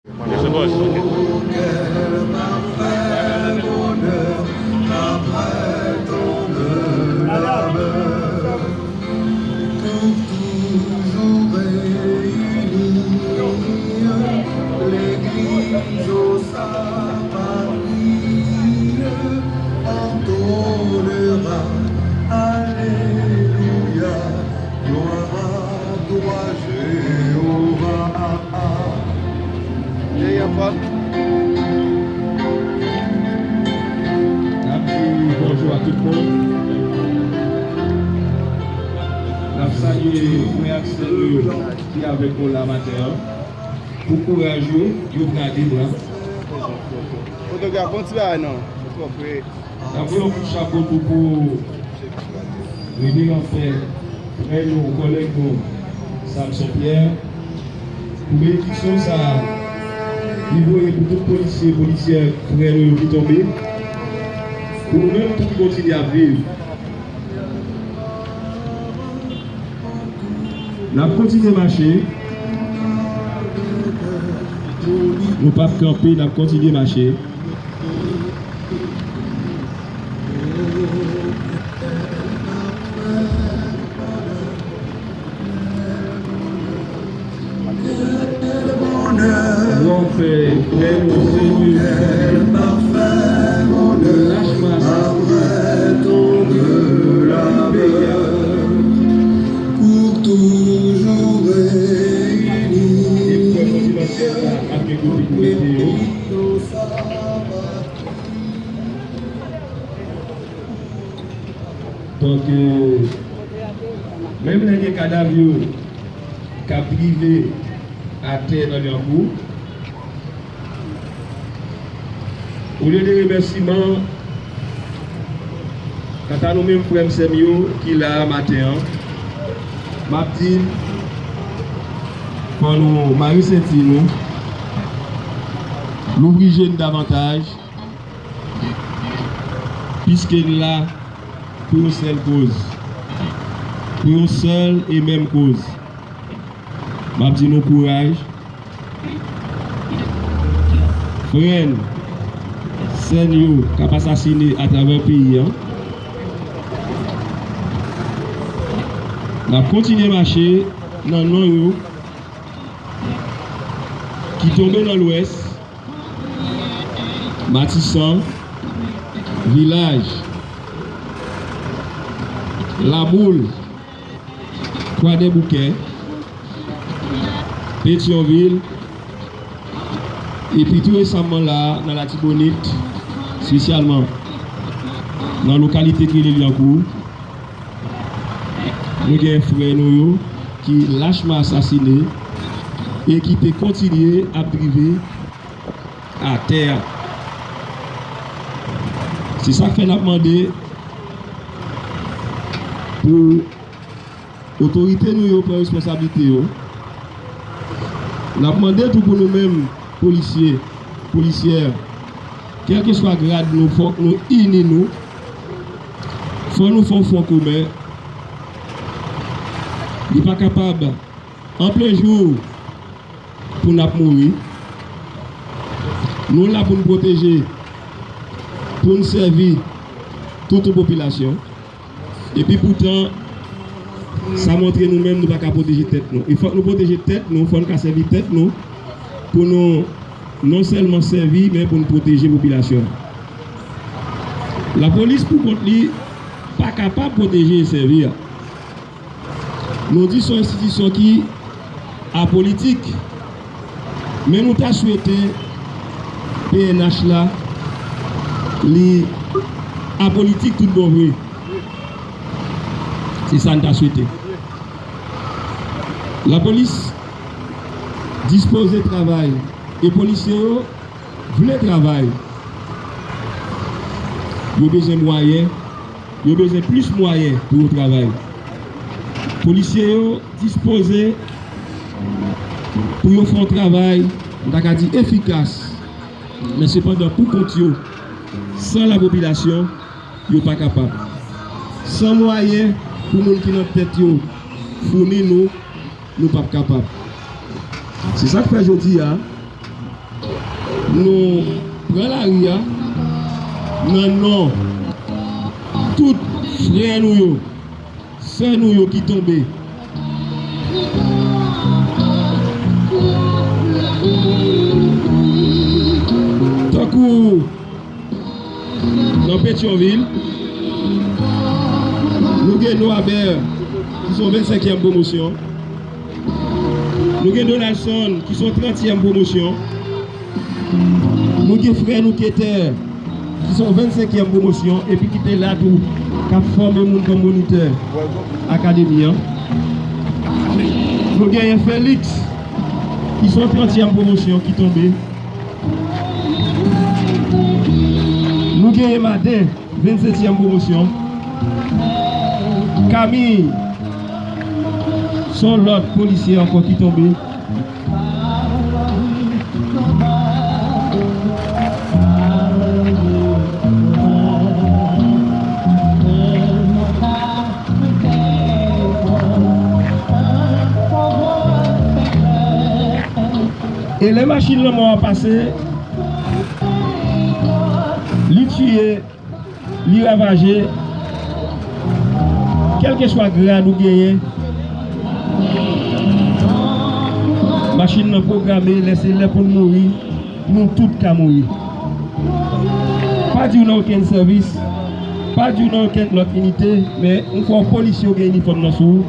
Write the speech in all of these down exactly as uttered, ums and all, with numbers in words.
Yes, boss. Ok. Pour toujours réunir l'église au sabat, prier en tolérant. Alléluia, gloire à toi, Jéhovah. N ap di bonjou a tout moun. N ap salye frè ak sè nou yo ki avèk nou la maten an. Pou kouraj yo, yo prale bra. Fotograf, bon ti bagay non. Ou twò pre. N ap voye yon kout chapo tou pou reveran frè, frè nou, kòlèg nou, Samson Pierre, pou benediksyon sa a li voye pou tout polisye, polisyè, frè nou yo ki tonbe, pou nou menm tou ki kontinye ap viv. N ap kontinye mache. Nou p ap kanpe, n ap kontinye mache. Wafè, frè nou, sè nou yo ki tonbe, lach mas, peyi a. Eprèv motivasyonèl la ap gen kote pou mete yo. Donk, euh, menm lè gen kadav yo k ap drive atè nan Lyankou, olye de remèsiman, kanta nou menm frè m, sè m yo ki la a maten an, m ap di, fò nou mare senti nou, louvri je n davantaj, piske n la pou yon sèl koz, pou yon sèl e menm koz. M ap di nou kouraj. Frè n, sè n yo k ap asasine atravè peyi a. N ap kontinye mache nan non yo ki tonbe nan Lwès, Matisan, Vilaj, Laboul, Kwadèboukè, Petyonvil, epi tou resaman la a nan Latibonit, espesyalman nan lokalite ki rele Lyankou, nou gen frè nou yo ki lachman asasine e ki te kontinye ap drive atè a. Se sa k fè n ap mande pou otorite nou yo pran responsablite yo. N ap mande tou pou nou menm polisye, polisyè, kèlkeswa grad nou, fòk nou ini nou. Fò nou fè yon fwon komen. Li pa kapab an plen jou pou n ap mouri. Nou la pou n pwoteje, pou n sèvi tout yon popilasyon. Epi poutan, sa montre nou menm nou pa ka pwoteje tèt nou. E fòk nou pwoteje tèt nou, fò n ka sèvi tèt nou pou nou non sèlman sèvi, men pou n pwoteje popilasyon an. Lapolis pou kont li pa kapab pwoteje e sèvi a. Nou di se yon enstitisyon ki apolitik, men nou ta swete P N H la, li apolitik tout bon vre. Se sa n ta swete. Lapolis dispoze travay e polisye yo vle travay. Yo bezwen mwayen, yo bezwen plis mwayen pou yo travay. Polisye yo dispoze pou yo fè yon travay, m ta ka di efikas, men sepandan pou kont yo, san lapopilasyon, yo pa kapab. San mwayen pou moun ki nan tèt yo founi nou, nou p ap kapab. Se sa k fè jodi a, Nou pran lari a nan non tout frè nou yo, sè nou yo ki tonbe. Tankou nan Petyonvil, nou gen Noabè, ki se yon vennsenkyèm pwomosyon. Nou gen Donaldson, ki se yon trantyèm pwomosyon. Nou gen frè nou Ketè, ki se yon vennsenkyèm pwomosyon, epi ki te la tou, k ap fòme moun kòm monitè akademi an. Nou genyen Felix, ki se yon trantyèm pwomosyon ki tonbe. Nou genyen Maden, vennsentyèm pwomosyon. Kami, se yon lòt polisye ankò ki tonbe. E lè machin lanmò a pase, li tiye, li ravaje, kèlkeswa grad ou genyen, machin nan pwograme, lè se lè pou l mouri, nou tout ka mouri. Pa di w nan okenn sèvis, pa di w nan okenn lòt inite, men yon fwa w polisye w gen inifòm nan sou ou,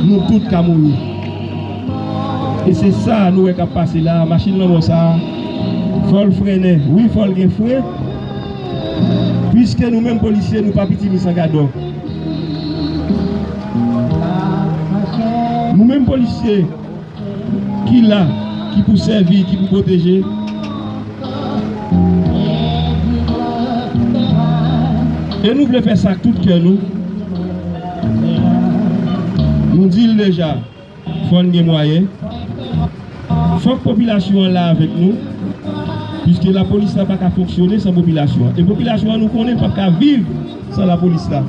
nou tout ka mouri. E se sa nou wè k ap pase la, machin lanmò sa a, fò l frennen. Wi, fò l gen fren, piske nou menm polisye, nou pa pitimi san gadò. Nou menm polisye ki la, ki pou sèvi, ki pou pwoteje. E nou vle fè sa ak tout kè nou. Nou di l deja, fò n gen mwayen. Fòk popilasyon an la avèk nou, piske lapolis la pa ka fonksyone san popilasyon an. E popilasyon an, nou konnen l p ap ka viv san lapolis la.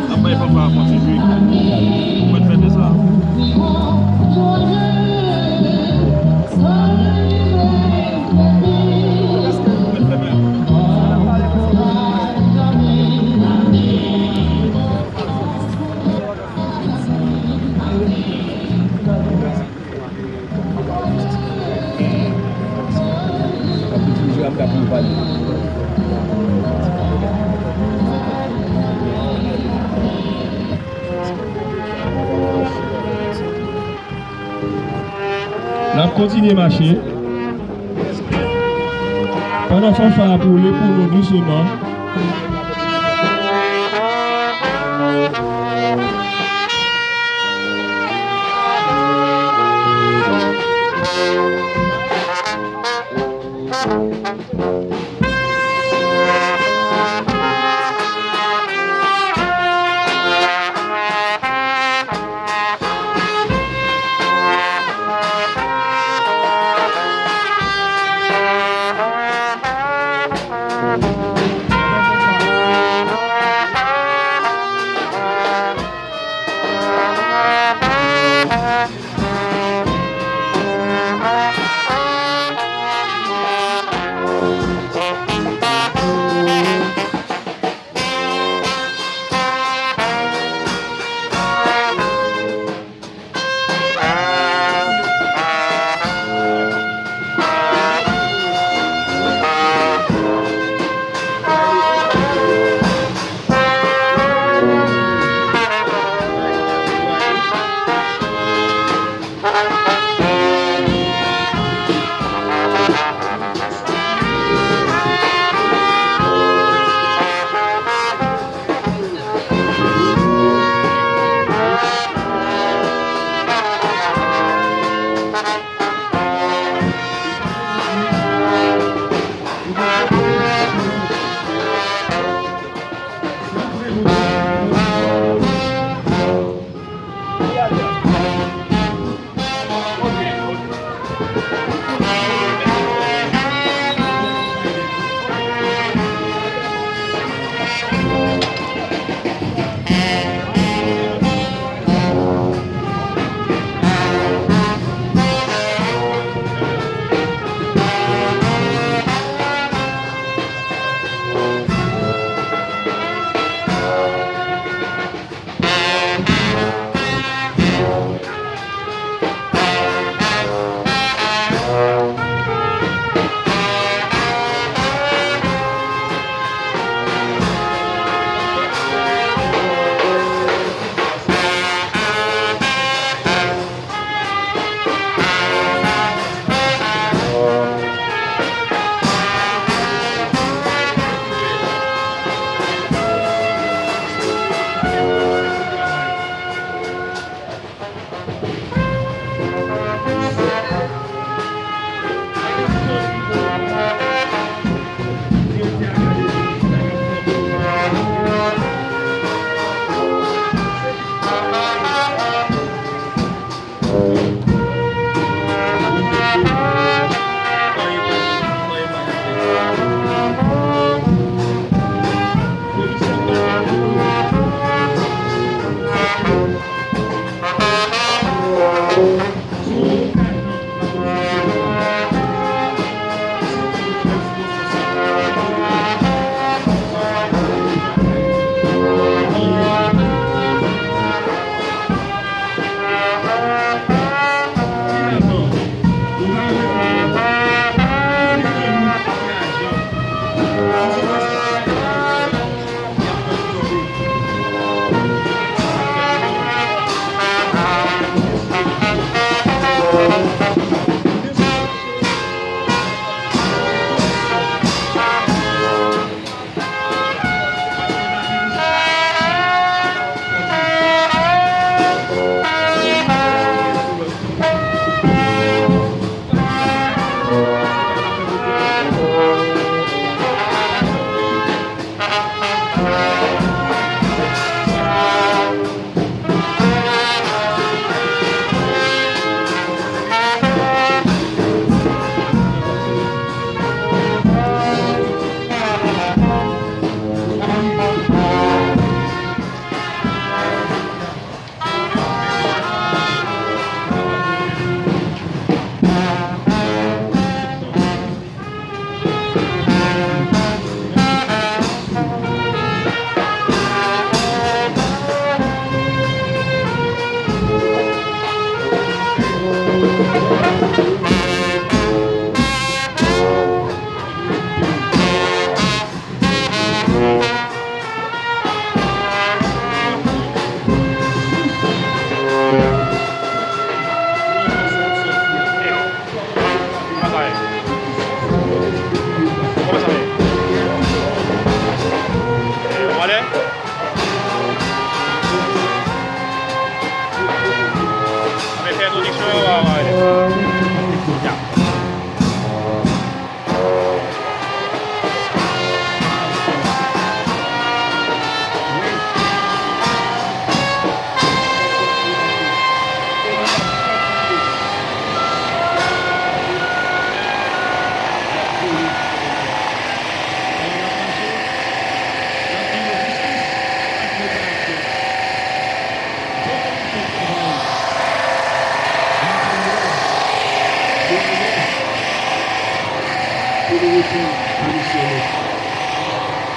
N ap bay fanfa a kontinye. Ou mèt fè de sa. N ap kontinye mache. Pandan fanfa ap woule pou nou douseman.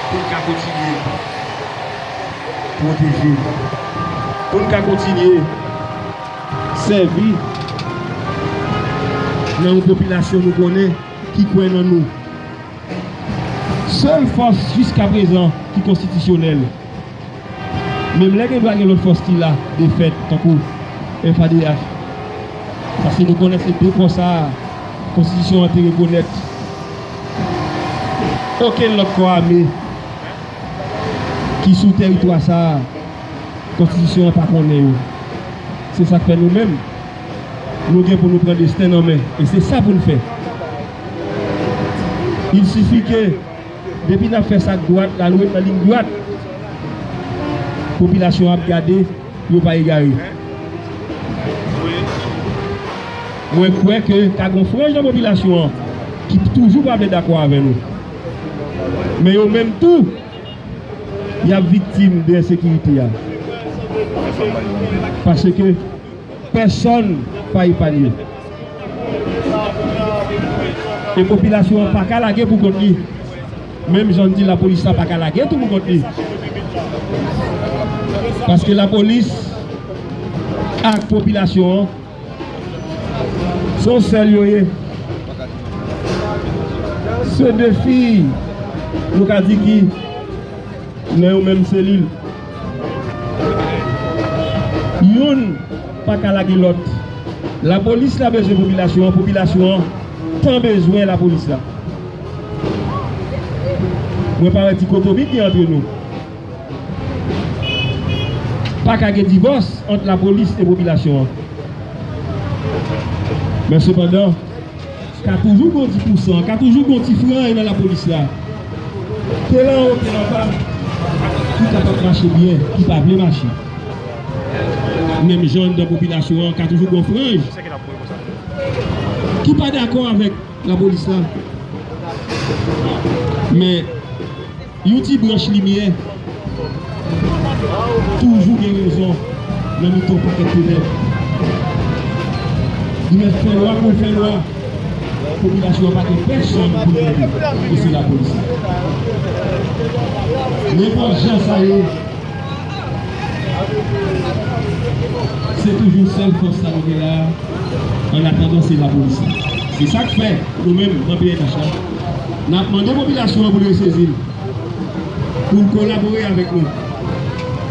pou n ka kontinye pwoteje, pou n ka kontinye sèvi nan yon popilasyon nou konnen ki kwè nan nou. Sèl fòs jiskaprezan ki konstitisyonèl, menm lè gen dwa gen lòt fòs ki la, de fèt, tankou F A D H. Paske nou konnen se de kò sa a, konstitisyon an te rekonèt. Okenn lòt kò ame ki sou tèritwa sa a, konstitisyon an pa konnen yo. Se sa k fè nou menm, nou gen pou nou pran desten nan men. E se sa pou n fè. Il sifi ke depi n ap fè sa k dwat, la nou ret nan liy dwat, popilasyon ap gade, yo pa egare. Mwen kwè ke ka gen yon franj nan popilasyon an ki toujou pa vle dakò avè nou. Men yo menm tou, y ap viktim de ensekirite a. Paske pèsonn pa epanye. E popilasyon an pa ka lage pou kont li. Menm jan n di lapolis la pa ka lage tou pou kont li. Paske lapolis ak popilasyon an, se yon sèl yo ye. Se de fi, nou ka di ki nan yon menm selil. Youn pa ka lage lòt. Lapolis la bezwen popilasyon an, popilasyon an tan bezwen lapolis la. Mwen pa wè ti kotobi ki antre nou. Pa ka gen divòs ant lapolis e popilasyon an. Men sepandan, ka toujou gen yon ti pousan, ka toujou gen yon ti franj nan lapolis la. Ke l anwo, ke l anba, ki kapab mache byen, ki pa vle mache. Menm jan anndan popilasyon an, ka toujou gen yon franj ki pa dakò avèk lapolis la. Men yon ti branch limyè toujou gen rezon nan mitan yon pakèt tenèb. Li mèt fè lwa pou l fè lwa. Popilasyon an pa gen pèsonn pou l tande, e se lapolis la. Nenpòt jan sa ye, se toujou sèl fòs sa nou gen la, annatandan se lapolis la. Se sa k fè nou menm nan P N H la, n ap mande popilasyon an pou l resezi l, pou l kolabore avèk nou.